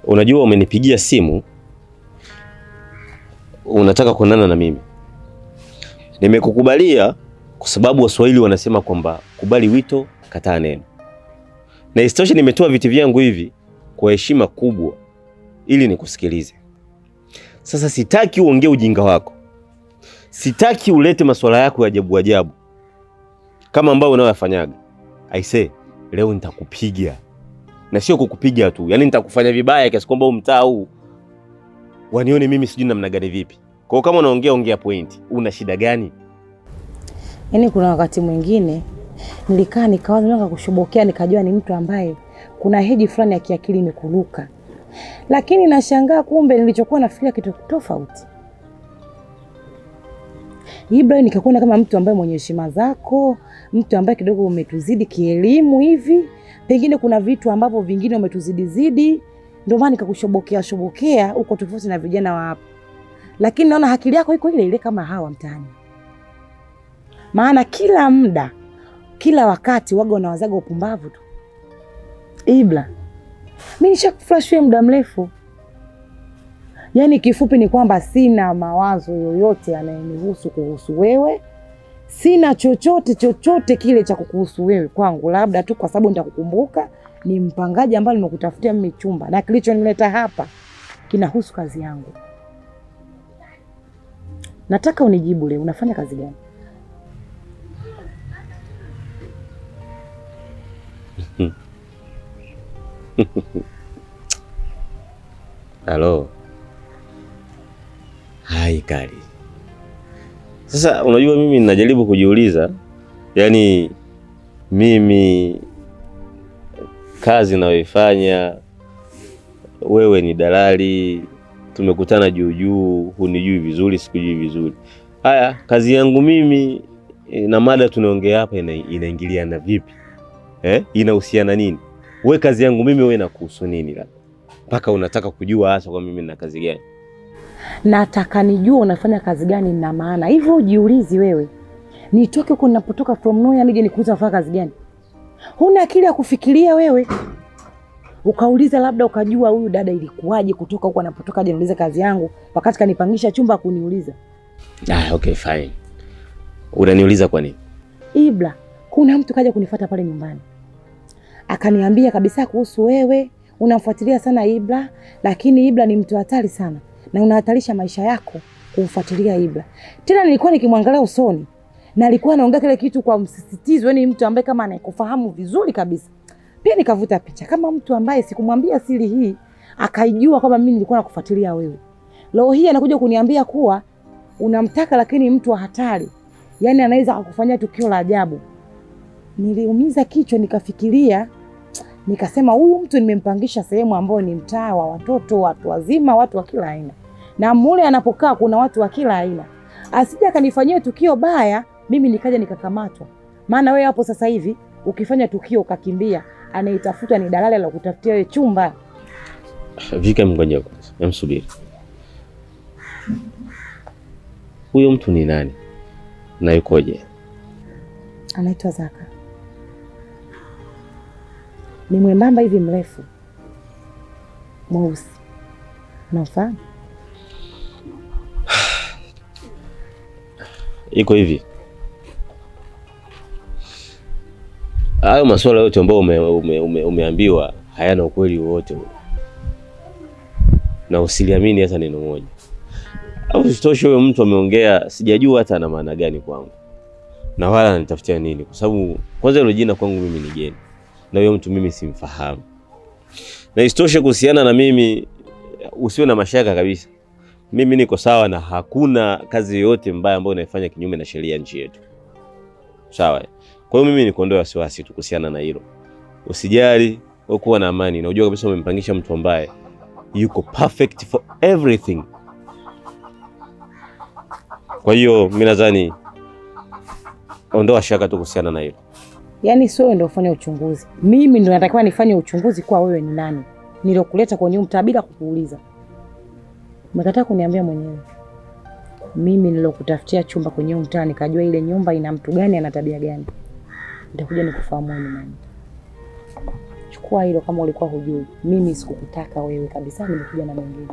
Unajua umenipigia simu unataka kuonana na mimi. Nimekukubalia kwa sababu Waswahili wanasema kwamba kubali wito, kataa neno. Na isitoshe nimetoa viti vyangu hivi kwa heshima kubwa ili nikusikilize. Sasa sitaki uongee ujinga wako, sitaki ulete masuala yako ya ajabu ajabu kama ambayo unayoyafanyaga. Aisee, leo nitakupiga na sio kukupiga tu, yaani nitakufanya vibaya kiasi kwamba huu mtaa huu wanione mimi sijui namna gani vipi. Kwa hiyo kama unaongea ongea point, una shida gani? Yaani kuna wakati mwingine nilikaa nikawaza, nikakushobokea, nikajua ni mtu ambaye kuna heji fulani ya kiakili imekuluka, lakini nashangaa kumbe nilichokuwa nafikiria kitu tofauti. Ibrahim, nikakuona kama mtu ambaye mwenye heshima zako, mtu ambaye kidogo umetuzidi kielimu hivi, pengine kuna vitu ambavyo vingine umetuzidizidi, ndio maana nikakushobokea shobokea huko, tofauti na vijana wa hapa. Lakini naona akili yako iko ile ile kama hawa mtaani, maana kila muda kila wakati waga unawazaga upumbavu tu. Ibra, mimi nishakuflash wewe muda mrefu. Yaani kifupi ni kwamba sina mawazo yoyote yanayonihusu kuhusu wewe, sina chochote chochote kile cha kukuhusu wewe kwangu, labda tu kwa sababu nitakukumbuka ni mpangaji ambaye nimekutafutia mimi chumba, na kilichonileta hapa kinahusu kazi yangu. Nataka unijibu leo, unafanya kazi gani? Halo. Hai Kali. Sasa unajua mimi ninajaribu kujiuliza, yaani mimi kazi nayoifanya, wewe ni dalali, tumekutana juu juu, hunijui vizuri, sikujui vizuri. Haya, kazi yangu mimi na mada tunaongea hapa inaingiliana vipi? Eh? Inahusiana nini? We kazi yangu mimi wewe inakuhusu nini labda? Mpaka unataka kujua hasa kwa mimi nina kazi gani? Nataka nijue unafanya kazi gani na maana. Hivyo ujiulizi wewe. Nitoke huko ninapotoka from nowhere nije nikuulize unafanya kazi gani? Huna akili ya kufikiria wewe. Ukauliza labda ukajua huyu dada ilikuwaje kutoka huko anapotoka aje niulize kazi yangu wakati kanipangisha chumba kuniuliza. Ah, okay fine. Unaniuliza kwa nini? Ibra, kuna mtu kaja kunifuata pale nyumbani. Akaniambia kabisa kuhusu wewe, unamfuatilia sana Ibra, lakini Ibra ni mtu hatari sana na unahatarisha maisha yako kumfuatilia Ibra. Tena nilikuwa nikimwangalia usoni na alikuwa anaongea kile kitu kwa msisitizo, yani mtu ambaye kama anakufahamu vizuri kabisa. Pia nikavuta picha kama mtu ambaye sikumwambia siri hii akaijua kwamba mimi nilikuwa nakufuatilia wewe. Leo hii anakuja kuniambia kuwa unamtaka, lakini mtu wa hatari, yaani anaweza akakufanyia tukio la ajabu. Niliumiza kichwa nikafikiria, nikasema huyu mtu nimempangisha sehemu ambayo ni mtaa wa watoto, watu wazima, watu wa kila aina, na mule anapokaa kuna watu wa kila aina, asije akanifanyia tukio baya, mimi nikaja nikakamatwa. Maana wewe hapo sasa hivi ukifanya tukio ukakimbia, anaitafuta ni dalali la kutafutia wewe chumba. Vika, mngoja kwanza, emsubiri. Huyo mtu ni nani na yukoje? Anaitwa Zaka, ni mwembamba hivi, mrefu, mweusi. Unamfahamu? Iko hivi, hayo masuala yote ambayo umeambiwa hayana ukweli wowote na usiliamini hata neno moja. Au isitoshe huyo mtu ameongea, sijajua hata ana maana gani kwangu na wala ananitafutia nini, kwa sababu kwanza hilo jina kwangu mimi ni geni na huyo mtu mimi simfahamu. Na isitoshe kuhusiana na mimi, usiwe na mashaka kabisa, mimi niko sawa na hakuna kazi yoyote mbaya ambayo naifanya kinyume na sheria nchi yetu, sawa? Kwa hiyo mimi nikuondoe wasiwasi tu kuhusiana na hilo, usijali, wewe kuwa na amani na unajua kabisa umempangisha mtu ambaye yuko perfect for everything. Kwa hiyo mimi nadhani ondoa shaka tu kuhusiana na hilo. Yaani sio wewe ndio ufanye uchunguzi, mimi ndio natakiwa nifanye uchunguzi kwa wewe ni nani nilokuleta kwenye huu mtaa bila kukuuliza. Umekataa kuniambia mwenyewe. Mimi nilokutafutia chumba kwenye huu mtaa nikajua ile nyumba ina mtu gani, ana tabia gani. Nitakuja nikufahamu wewe ni nani. Chukua. Chukua hilo kama ulikuwa hujui. Mimi sikukutaka wewe kabisa, nimekuja na mwingine.